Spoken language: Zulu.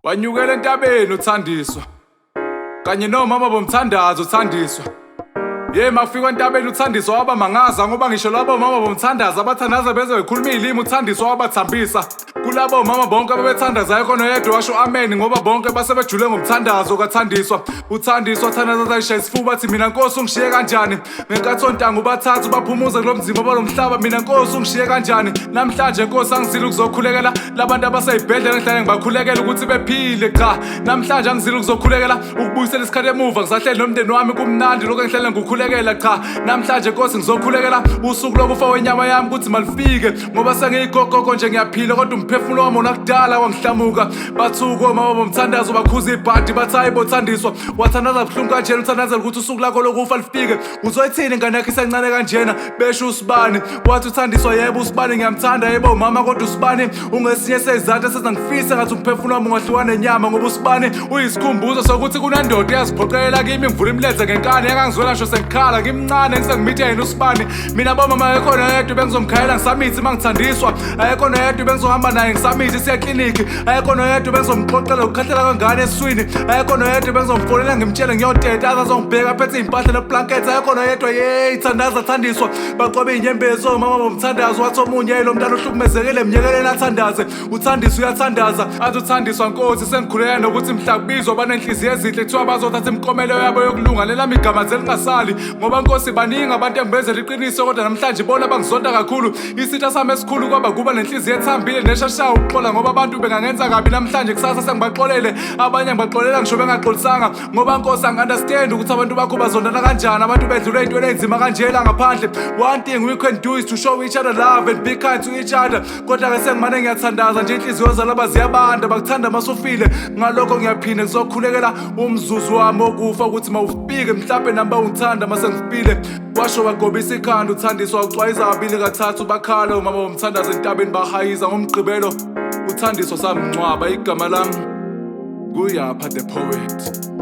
Wanyukela entabeni uThandiswa kanye nomama bomthandazo uThandiswa. Ye mafika entabeni uThandiswa wabamangaza ngoba ngisho labo mama bomthandazo abathandaza beze bekhuluma izilimi uThandiswa wabathambisa. Kulabo mama bonke ababethandaza ayekho noyedwa washo amen ngoba bonke base bejule ngomthandazo kaThandiswa. UThandiswa thandaza zayishaya isifuba athi mina Nkosi ungishiye kanjani? Ngenkathi ontanga ubathathu baphumuze kulo mzimba balomhlaba mina Nkosi ungishiye kanjani? Namhlanje Nkosi angizile ukuzokhulekela labantu abaseyibhedlela ngihlale ngibakhulekela ukuthi bephile. Cha, namhlanje angizile ukuzokhulekela ukubuyisela isikhathi emuva, ngisahleli nomndeni wami kumnandi lokho engihlale ngikukhulekela. Cha, namhlanje Nkosi ngizokhulekela usuku lokufa wenyama yami ukuthi malifike ngoba sengiyigogogo nje ngiyaphila kodwa umphefumulo wami wona kudala wangihlamuka. Bathuka omama bomthandazo bakhuza ibhadi bathi hayi bothandiswa wathandaza buhlungu kanjena uthandazela ukuthi usuku lakho lokufa lifike, uzoyithini ingane yakho isencane kanjena? Besho usibani wathi uthandiswa yebo usibani ngiyamthanda yebo mama, kodwa usibani ungesinye sezizathu esenza ngifise ngathi umphefumulo wami ungahlukana nenyama ngoba usibani uyisikhumbuzo sokuthi kunendoda eyaziphoqelela kimi ngivula imilenze ngenkani yakangizwela ngisho sengikhala ngimncane ngisengimithe yena usibani. Mina bomama akekho noyedwa bengizomkhayela ngisamithi uma ngithandiswa, akekho noyedwa bengizohamba naye ngisamithi siya eklinikhi, akekho noyedwa bengizomxoxela ukukhahlela kangane esiswini, akekho noyedwa bengizomfonela ngimtshele ngiyoteta aze azongibheka aphethe iy'mpahla neblanket, akekho noyedwa. Yeyi thandaza thandiswa baqobe iy'nyembezi omama bomthandazo wathi omunye lo mntana ohlukumezekile mnyekeleni athandaze. Uthandiswa uyathandaza athi uthandiswa Nkosi sengikhuleka nokuthi mhla kubizwa banenhliziyo ezinhle kuthiwa bazothatha imiklomelo yabo yokulunga lelami igama zelingasali ngoba Nkosi baningi abantu engibenzela iqiniso kodwa namhlanje bona bangizonda kakhulu. Isitha sami esikhulu kwaba kuba nenhliziyo ethambile neshashayo ukuxola ngoba abantu bengangenza kabi namhlanje kusasa sengibaxolele, abanye ngibaxolela ngisho bengaxolisanga ngoba Nkosi angi-understand ukuthi abantu bakho bazondana kanjani, abantu bedlule ey'ntweni ey'nzima kanjela ngaphandle. One thing we can do is to show each other love and be kind to each other. Kodwa-ke sengimane ngiyathandaza nje inhliziyo zalaba ziyabanda bakuthanda masufile, ngalokho ngiyaphinda ngizokhulekela umzuzu wami wokufa ukuthi mawufike mhlampe nami bawungithanda masengifile. Washo wagobisa ikhanda uThandiswa ucwayiza kabili kathathu bakhala omama bomthandazo entabeni bahayiza ngomgqibelo uThandiswa samngcwaba. Igama lami kuyapha the poet.